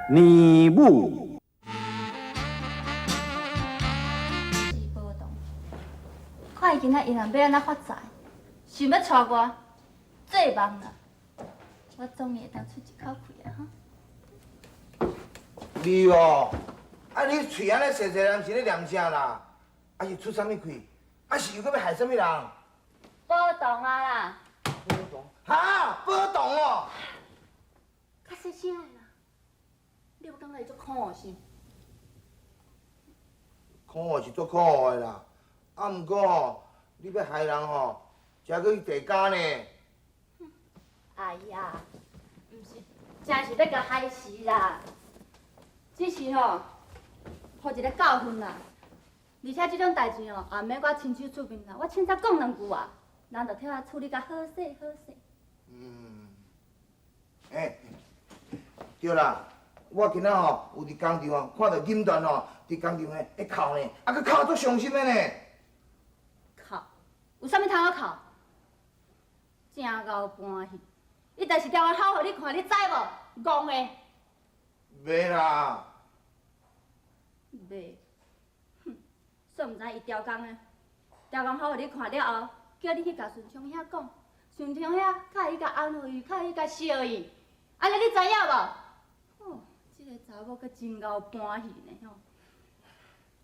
年母。是无同，看伊今仔伊若欲按怎发财，想欲娶我，做梦啦！我总会当出一口气啊！哈！你哦，啊你喙按呢细细人是咧念啥啦？啊是出啥物气？啊是又阁欲害啥物人？宝堂啊啦！宝堂？哈，宝堂哦！较细声的啦，你有感觉伊足可恶是？可恶是足可恶的啦，啊，毋过吼，你欲害人吼，才阁去地家呢。哎呀，毋是，真是欲共害死啦！只是吼，予一个教训啦。而且這種代誌吼，也毋免我親手出面啦，我凊彩講兩句話，人就替我處理甲好勢好勢。嗯，欸，對啦，我今仔吼有佇工廠吼看著錦緞吼，佇工廠咧咧哭呢，啊，閣哭足傷心的呢。哭？有啥物通好哭？真𠢕搬戲，伊就是調我吼予你看，你知無？戇的。袂啦。袂。哼，煞毋知伊刁工的，刁工吼予你看了後，叫你去共順昌遐講，順昌遐較會去共安慰伊，較會去共笑伊，按呢你知影無？哦，這个查某閣真𠢕搬戲呢吼。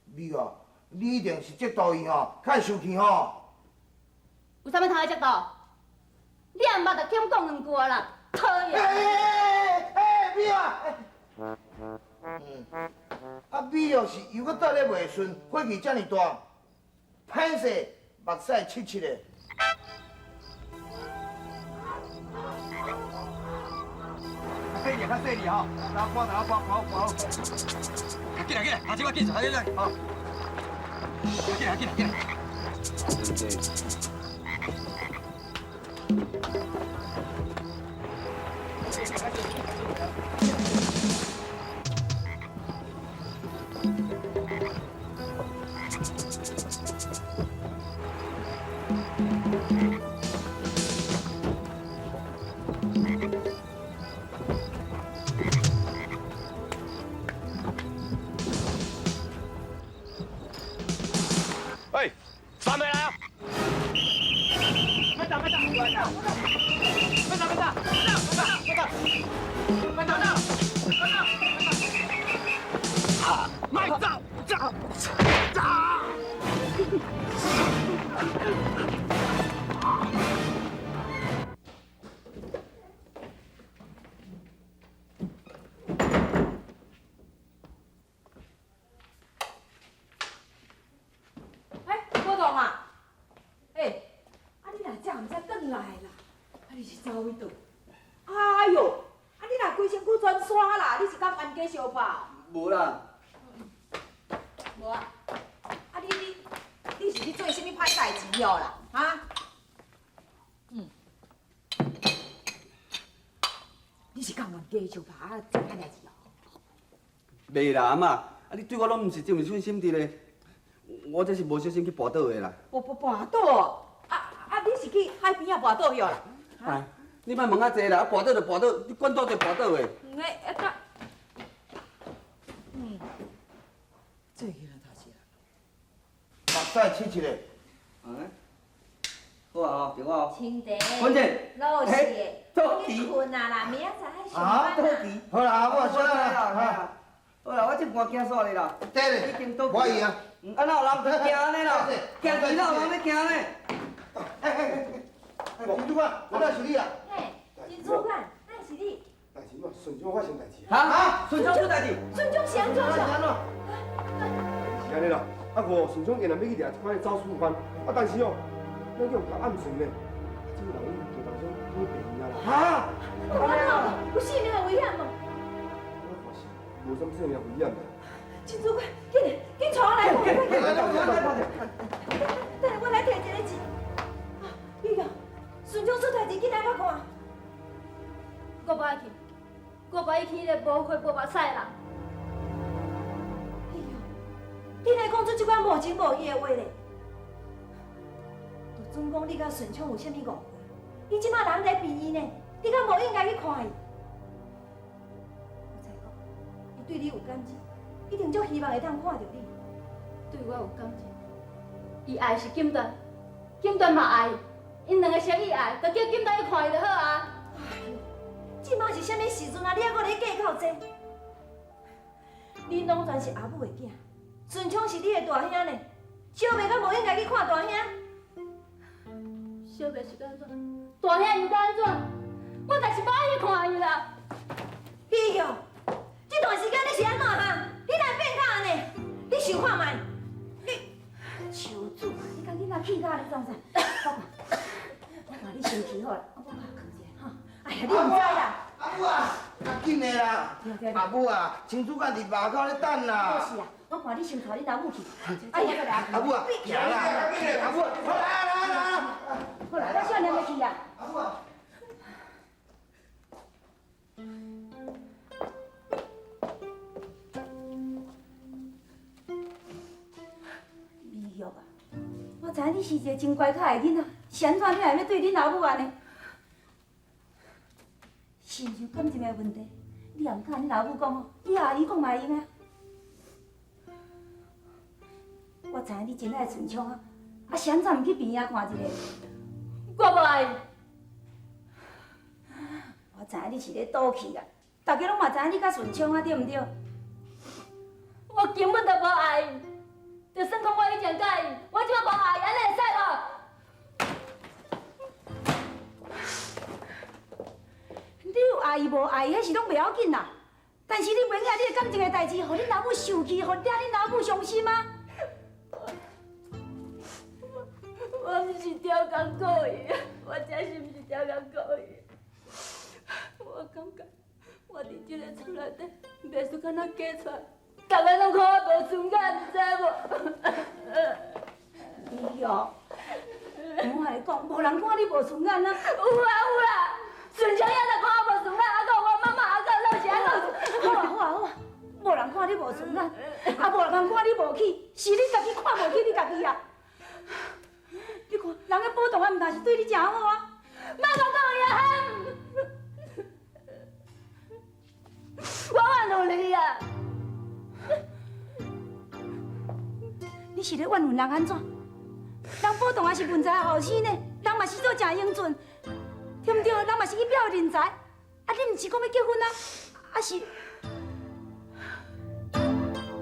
你哦，你一定是嫉妒伊吼，較會生氣吼。有啥物通愛嫉妒？你也毋捌就欠講兩句啊啦，討厭！欸欸欸，美啊！嗯，啊美哦是又閣鬥咧袂順，火氣遮爾大，歹勢目屎七七的。細膩，較細膩吼，來搬，來搬，搬搬。較緊來，緊來，阿姐我緊，阿姐來，好。較緊來，緊來，緊來。喂，三个來啊！慢走，慢走，慢走，慢走，慢走，慢走，慢走，慢走，慢走，慢走，走，走！欸，郭董啊，欸，啊你若這毋才轉來啦，啊你是走去佗？哎喲，啊你若規身軀全沙啦，你是敢冤家相拍？無啦。無啊。啊你你你是去做啥物歹代誌哦啦？哈？嗯。你是敢冤家相拍啊做歹代誌哦？袂啦，阿嬤，啊你對我攏毋是這麼小心佇咧。我這是無小心去跋倒的啦。跋跋跋倒？啊啊！你是去海邊仔跋倒去啦？啊！你莫問較濟啦，啊跋倒就跋倒，你管多濟跋倒的。嗯，欸啊，嗯，這个人頭是啊。目屎七七的。嗯。好啊，吼，對我。清茶。關鍵。老實的。你睏啊啦，明仔載愛上班啦。好啦，我先啦。好啦，我這盤行煞咧啦。對咧。已經倒。我伊啊。啊，哪有人去行按呢啦？行錢哪有人欲行呢？哎哎哎哎，金主管，哪是你啊？嘿，金主管，哪是你？代誌嘛，順昌發生代誌。哈哈，順昌出代誌？順昌是按怎是按怎？是按呢啦，啊無順昌竟然欲去掠一款走私犯，啊但是哦，咱去予共暗算呢，啊這个人已經當中去病院啊啦。哈？有安怎？有性命的危險無？我看是無啥物性命危險啦。金主管，緊來，緊帶我來看。來來來來等下我來提一个錢。啊，美玉，順昌出代誌，緊來我看。我無愛去，我無愛去彼个無血無目屎的人。哎呦，你來講出這款無情無義的話咧？就準講你佮順昌有啥物誤會，伊這馬人佇病院呢，你敢無應該去看伊？我再講，伊對你有感情，一定足希望會當看著你。對我有感情，伊愛是金斷，金斷嘛愛，𪜶兩个相依愛，就叫金斷去看伊就好啊。哎喲，這馬是啥物時陣啊？你猶閣咧計較這？恁攏全是阿母的囝，順昌是你的大兄呢，小妹敢無應該去看大兄？小妹是按怎？大兄又按怎？我就是無愛去看伊啦。哎喲，這段時間你是按怎哈？你哪會變甲按呢？你想看覓？你求主，你共囡仔氣甲你創啥？我看，我看你生氣好啦，我甲囥一下哈。哎呀，你毋知啦。阿母啊，較緊的啦。阿母啊，清主管佇外口咧等啦。是啊，我看你先帶恁阿母去。哎呀，阿母啊，行啦，阿母，好來來來來。好啦，我少年要去啊。阿母啊。美玉啊，我知影你是一个真乖巧的囡仔，是按怎你會欲對恁阿母按呢？是毋是有感情的問題？你也毋佮恁老母講哦，你阿姨講嘛會用啊。我知影你真愛順昌啊，啊是按怎毋去病院看一下？我無愛伊。我知影你是咧賭氣啦，大家攏嘛知影你佮順昌啊，對毋對？我根本就無愛伊，就算講我以前佮伊，我這擺無愛伊，按呢會使無？你有愛伊無愛伊，彼是攏袂要緊啦。但是你袂用你的感情的代誌，予恁老母受氣，予惹恁老母傷心啊！我毋是刁工故意，我真是毋是刁工故意。我感覺我佇這个厝內底，袂輸敢若假出來，逐个攏看我無順眼，你知無？哎喲，我來講，無人看你無順眼啊！有啊有啦，順昌也著看我無順眼，啊，閣有我媽媽，啊，閣有老師，啊，閣有。好啊好啊好啊，無人看你無順眼，啊，無人看你無起，是你家己看無起你家己啊！你看，人家寶同學毋但是對你誠好啊，莫閣講伊啊！我怨恨你啊！你是咧怨恨人按怎？人寶同學是文才的後生呢，人嘛是做誠英俊，對毋對？人嘛是一表人才，啊，你毋是講欲結婚啊？啊是？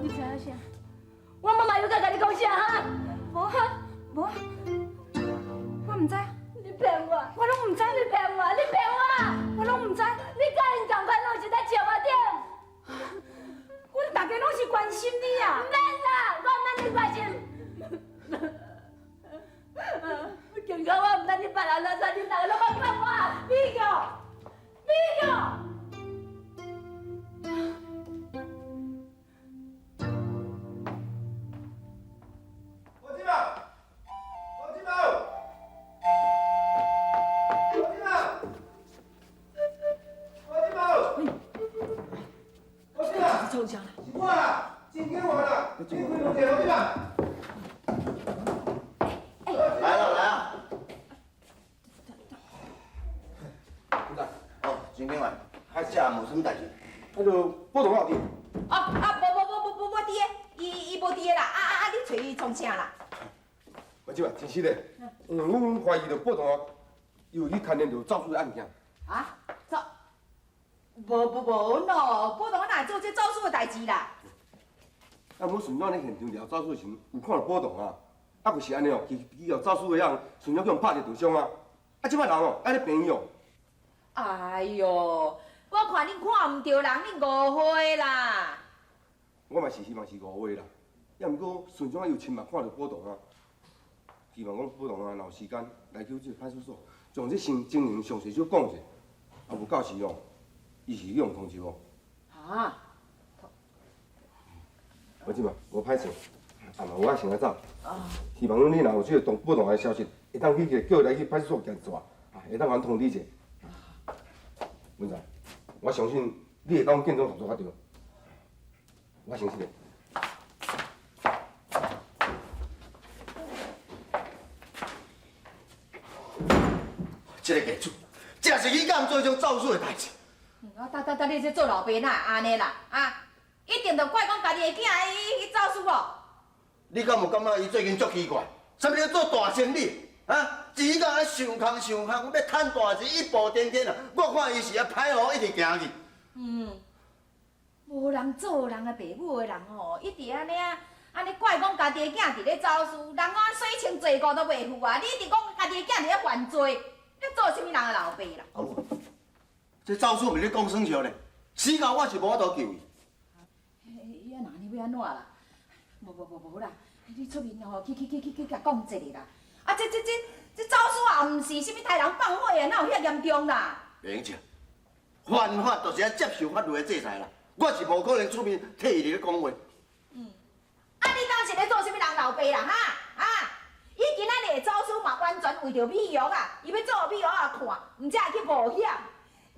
你知影啥？我媽媽又閣共你講啥哈？無啊，無啊，我毋知。你騙我！我攏毋知。你騙我！你騙我！我攏毋知。你佮𪜶仝款攏是在笑我頂。阮大家攏是關心你啊！毋免啦，我毋免你關心。健康我毋知你別人怎說，你大家攏莫管我。美玉，美玉。何志茂，何志茂，何志茂，何志茂，何志茂，創啥啦？是我啦，真紧完啦，你开门者，何志茂。來啦來啊！哦，真緊完，這無啥物代誌。那個寶同學佇。哦啊，無無無無無，我佇个，伊無佇个啦。啊啊啊！你揣伊創啥啦？我這真實的，阮懷疑著寶同學有去牽連著走私的案件。啊？走？無無無喏，寶同學哪會做這走私的代誌啦？啊，阮順昌咧現場掠走私的時陣，有看著寶同學，啊，就是按呢哦，伊予走私的人，順昌去予拍一個受傷啊。啊，這擺人哦，愛咧病院哦。哎喲，我看恁看毋著人，恁誤會啦。我嘛是希望是誤會啦，也毋過順昌有親目看著寶同學，希望講寶同學若有時間來去這個派出所，將這情形詳細小講者，啊，無到時哦，伊是去予通緝哦。啊？我這嘛無歹勢，啊嘛有我先來走。希望講你若有這個寶同學的消息，會當去叫伊來去派出所協助，啊，會當予阮通知者。文才，我相信你會當見證動作較對，我相信你。這個地主，真是去干做這種走私的代誌。啊，等等等，你這做老爸哪會按呢啦？啊，一定就怪講家己的囝伊去走私無？你敢有感覺伊最近足奇怪？啥物咧做大生意？啊，錢甲啊想空想空，欲趁大錢一步登天啊！我看伊是啊歹路一直行去。嗯，無人做人的爸母的人吼，一直按呢啊，按呢怪講家己的囝佇咧走私，人講洗清罪過都袂赴啊！你一直講家己的囝佇咧犯罪，你做啥物人的老爸啦？阿母，這走私毋是咧講耍笑咧，死到我是無法度救伊。伊啊，若按呢欲按怎啦？無無無無啦！你出面吼，去去去去去共講一下啦！啊，這這這這走私也毋是啥物殺人放火啊，哪有遐嚴重啦？袂用笑，犯法就是愛接受法律的制裁啦。我是無可能出面替伊佇咧講話。嗯，啊，你當時咧做啥物人老爸啦？哈啊！伊今仔日會走私嘛，完全為著美容啊！伊欲做予美容仔看，毋才會去冒險。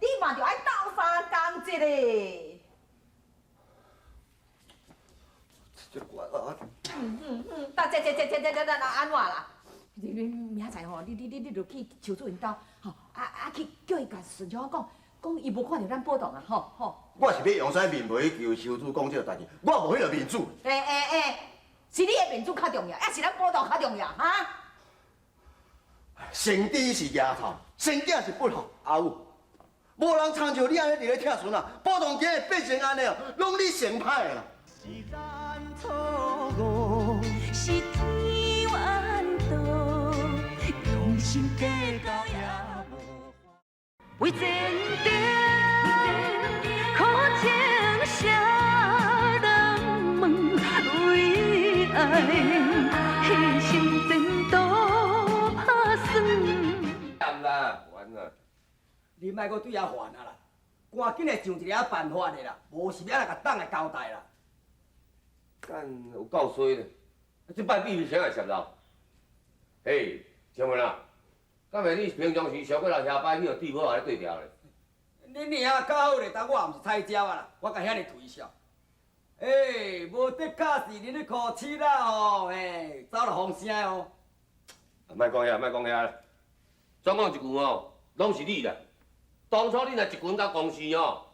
你嘛著愛鬥相共一下。這我嗯嗯嗯，這這這這這這這按怎啦？你你明仔載吼，你你你你著去邱主任兜，吼啊啊去叫伊共順昌講，講伊無看著咱寶堂啊，吼吼。我是欲用啥面皮去求邱主講這個代誌，我無彼個面子。欸欸欸，是你的面子較重要，抑是咱寶堂較重要？哈？生豬是額頭，生囝是骨頭，阿母，無人親像你按呢佇咧疼孫啊，寶堂今日變成按呢哦，攏你上歹的啦。是咱錯誤，是天怨道，用心計較也無。為前程，苦情誰人問？為愛犧牲前途拍算。啦，完啦！你莫閣對遐煩啊啦，趕緊的想一个辦法的啦，無是欲按怎共黨的交代啦。干有夠衰咧！這擺秘密誰會泄露？嘿，請問啊，敢會你平常時上過來遐擺去予地母仔咧對調咧？恁娘較好咧，但我也毋是菜鸟啊啦，我共遐爾推銷。欸，無的確是恁咧箍七啦吼，欸，走了風聲的哦。莫講遐，莫講遐啦。總講一句吼，攏是你啦。當初你若一群佮公司吼，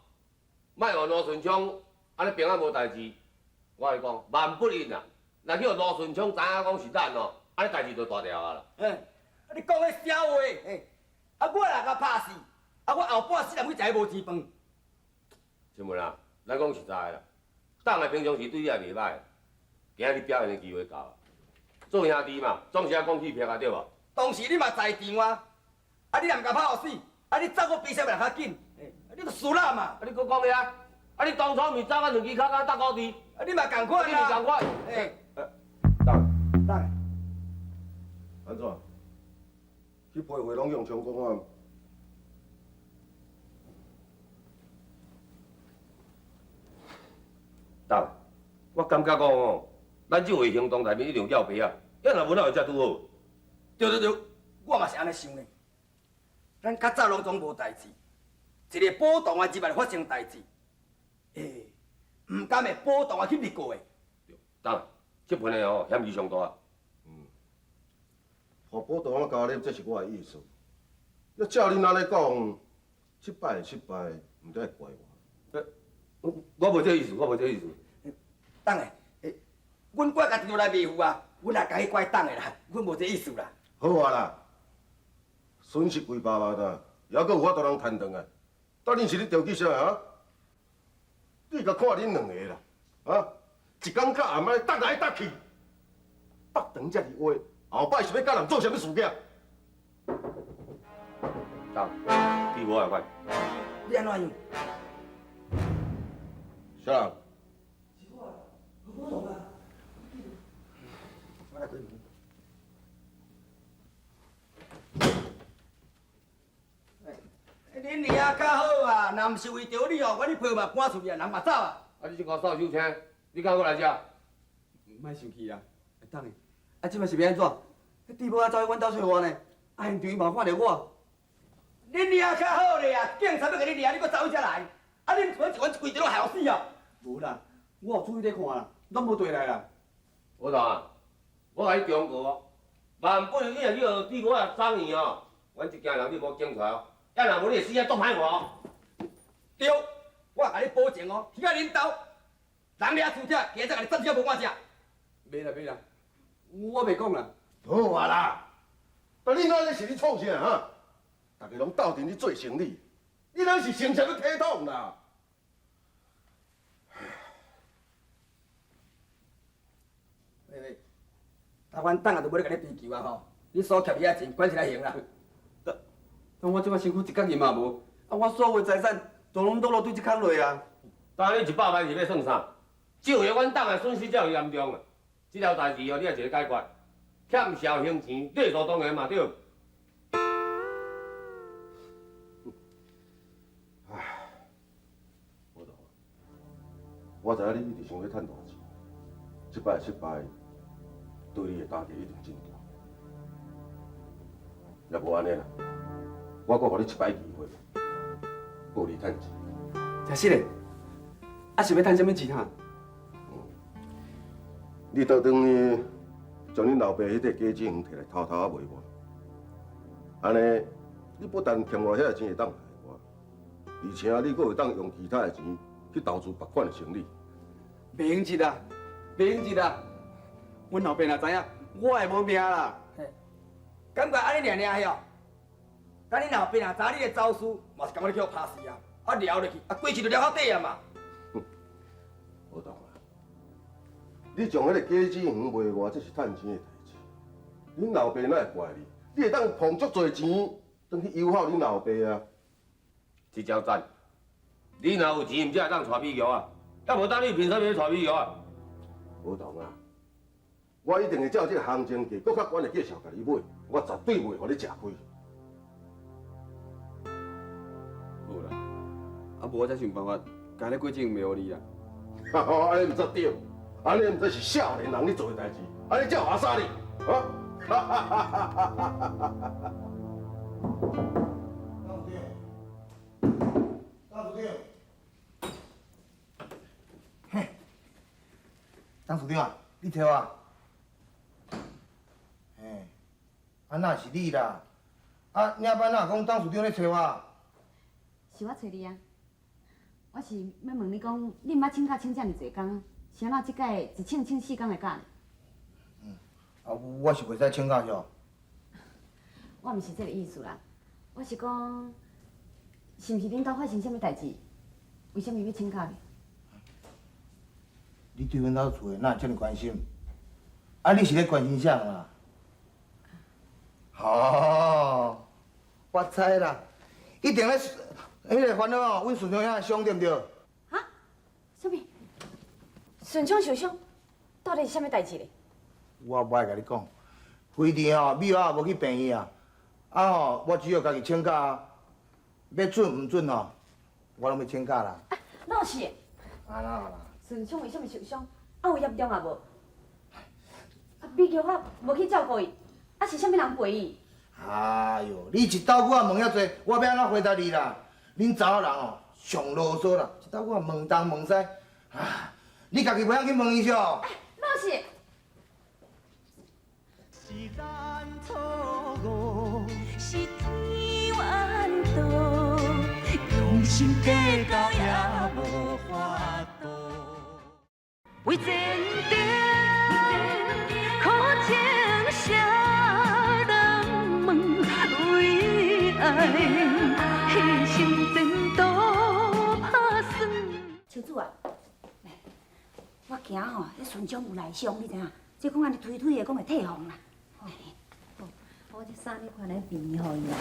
莫予羅順昌按呢平安無代誌。我共你講，萬不得啊！若去予羅順昌知影講是咱哦，按呢代誌就大條啊啦。欸，啊你講彼痟話，欸，啊我若共拍死，啊我後半世人去食彼無錢飯。新文啊，咱講實在的啦，黨的平常時對你也袂歹，今仔日表現的機會到啊。做兄弟嘛，總是愛講氣魄啊，對無？當時你嘛在場啊，啊你若毋共拍予死，啊你走閣比啥物人較緊？欸，你著輸啦嘛。啊你閣講遐？啊你當初毋是走到兩支跤跤搭高地？啊你嘛仝款你嘛仝款。欸，等，等。按怎？彼批貨攏用充公啊？等，我感覺講吼，咱這回行動內面一定有叫白啊，要若無哪會遮拄好？對對對，我嘛是按呢想的。咱較早攏總無代誌，一个寶堂啊入來發生代誌，欸，毋甘會寶堂啊去密告的。等，這份的吼嫌疑上大。嗯，予寶堂啊加入，這是我的意思。要照恁按呢講，這擺的失敗，毋得怪我。我無這意思，我無這意思。黨的，欸，阮怪家己來袂赴啊，阮也共伊怪黨的啦，阮無這意思啦。好啊啦，損失幾百萬啊，猶閣有法度通趁轉來。到底是咧著急啥啊？你共看恁兩個啦，啊，一工到暗按呢搭來搭去，腹腸遮爾歪，後擺是欲佮人做啥物事囝？黨，你無愛管。你按怎樣？啥人？是我，我懂啊。我來開門。恁娘較好啊，若毋是為著你哦，我你皮嘛趕出去啊，人嘛走啊。啊，你這個掃帚聲，你敢閣來遮？莫生氣啦，等下，啊，這擺是欲按怎？彼豬母仔走去阮兜揣我呢，啊，現場伊嘛看著我。恁娘較好咧啊，警察欲共你掠，你閣走去遮來？啊，恁厝一阮規條攏害予死啊！無啦，我有注意咧看啦，攏無綴來啦。我講，我共你忠告哦，萬不你若去予豬母仔送去哦，阮這家人你無檢出來哦，要若無你會死啊足歹看哦。對，我共你保證哦，去到恁兜，人掠厝拆，今仔才共你斩少无半只。袂啦袂啦，我袂讲啦。好啊啦，但你那咧是咧创啥哈？大家拢斗阵咧做生理，你那是成啥物体统啦？喂喂，台湾党啊，就无咧共你追求啊吼！你所欠伊仔钱，管起来还啦。但但我这摆身躯一角银嘛无，啊，我所有财产全拢落对这空落啊。当你100万是欲算啥？这回阮党的损失才有严重啊！这条代志哦，你爱一个解决，欠绍兴钱，理所当然嘛对。唉，无同，我知影你一直想欲趁大钱，这摆失败，对你的打击一定真大。若无按呢啦，我阁予你一摆机会，报你趁钱。真实的？啊是欲趁啥物钱哈？你倒转去，将恁老爸彼块果子园提来偷偷仔卖我，按呢，你不但欠我遐个钱会当还我，而且你阁会当用其他的钱去投资别款的生意。袂用得啊，袂用得啊！阮老爸若知影，我会无命啦。感觉按呢尔尔晓？等恁老爸若知你咧走私，嘛是感觉你去予拍死啊！啊撩入去，啊规气就撩到底啊嘛！无同啊！你将彼个果子园卖我，这是趁钱的代志。恁老爸哪会怪你？你会当捧足济钱，转去优厚恁老爸啊！这招赞！你若有钱，毋才会当娶美玉啊！啊无当你凭啥物去娶美玉啊？无同啊！我一定会照这个行情价，阁较悬的价数共你买，我绝对袂予你吃亏。好啦，啊无我才想办法，共彼果子园卖予你啦。按呢毋则对，按呢毋则是少年人咧做的代志，按呢才有阿萨哩，啊！董事长，嘿，董事长啊，你找我？嘿，啊哪是你啦？啊，领班哪讲董事长咧找我？是我找你啊。我是欲问你讲，你毋捌请假请遮尔济工，是按怎这摆一请请四工的假呢？啊，我是袂使请假是？我毋是这个意思啦，我是讲，是毋是恁兜发生啥物代志？为啥物欲请假呢？你对阮兜厝的哪会遮尔关心？啊，你是咧关心啥啦？哦，我知啦，一定咧。彼个烦恼哦，阮顺昌遐伤对毋对？哈？啥物？顺昌受伤，到底是啥物代志咧？我无爱共你讲，非得吼，美华也无去病院啊，啊吼，我只好家己请假啊。欲准毋准吼，我拢欲请假啦。啊，哪是？啊啦啦。顺昌为啥物受伤？啊有严重啊无？啊，美玉啊无去照顾伊，啊是啥物人陪伊？哎哟，你一兜久仔问遐济，我欲按怎回答你啦？恁查某人哦，上啰嗦啦，一兜久仔问东问西，啊，你家己袂晓去问伊是哦？老师。是咱错误，是天缘道，用心计较也无法度。为前程，苦情谁人问？为爱牺牲前途拍算。秋子啊，来，我惊吼，彼顺昌有内伤，你知影？这讲按呢推推的，讲会退防啦。好，我这衫你看来便宜予伊啦。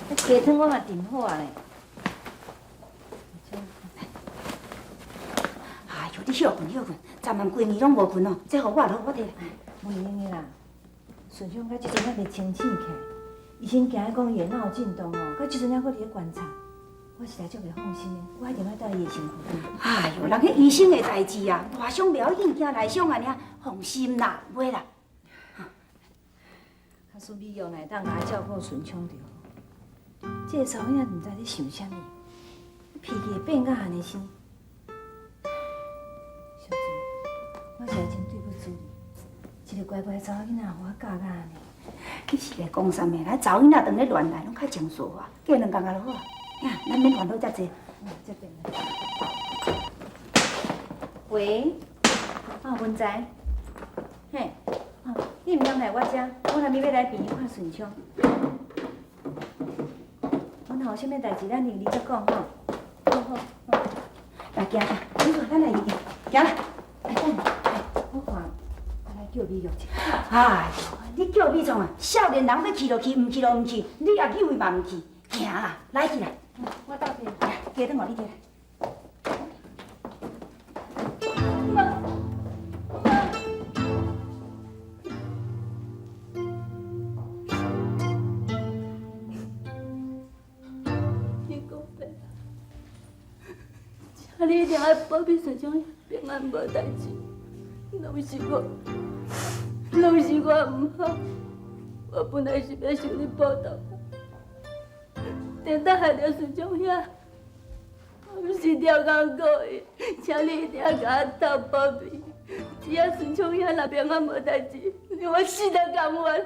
那鸡汤我嘛炖好啊咧。哎哟，你歇困歇困，昨晚规暝拢无困哦，这予我落，我提来。袂用的啦，顺昌到这阵犹未清醒起来，医生惊讲伊会脑震荡哦，到这阵犹阁伫咧观察，我实在足袂放心的，我一定爱蹛伊的身躯边。哎哟，人彼医生的代志啊，外伤袂要紧，惊内伤按呢，放心啦，袂啦。假使美玉若会当共我照顾顺昌就好，这个查某囡仔毋知咧想啥物，脾气会变甲按呢生。小珠，我实在真对不住你，一个乖乖的查某囡仔，予我教甲按呢。你是咧讲啥物？咱查某囡仔当咧恋爱，拢较情绪化，过两工仔就好啊。呀，咱免烦恼遮济。这边。喂，啊文才，嘿，哦，你毋通來我遮，我若咪欲來病院看順昌。我若有啥物代誌，咱另日再講吼。好好，好，來行啦，你看咱來去行啦。哎，等下，哎，我看，我來叫美玉一下。哎呦，你叫美創啊？少年人欲去就去，毋去就毋去，你也以為嘛毋去，行啦，來去啦。我鬥陣。來，雞腸予你提來。媽，媽，你講白，請你一定愛保庇順昌平安無代誌，攏是我，攏是我毋好，我本來是欲向你報答，等到害著順昌兄。我毋是刁工故意，請你一定愛共我鬥保庇。只要順昌兄若平安無代誌，我死都甘願。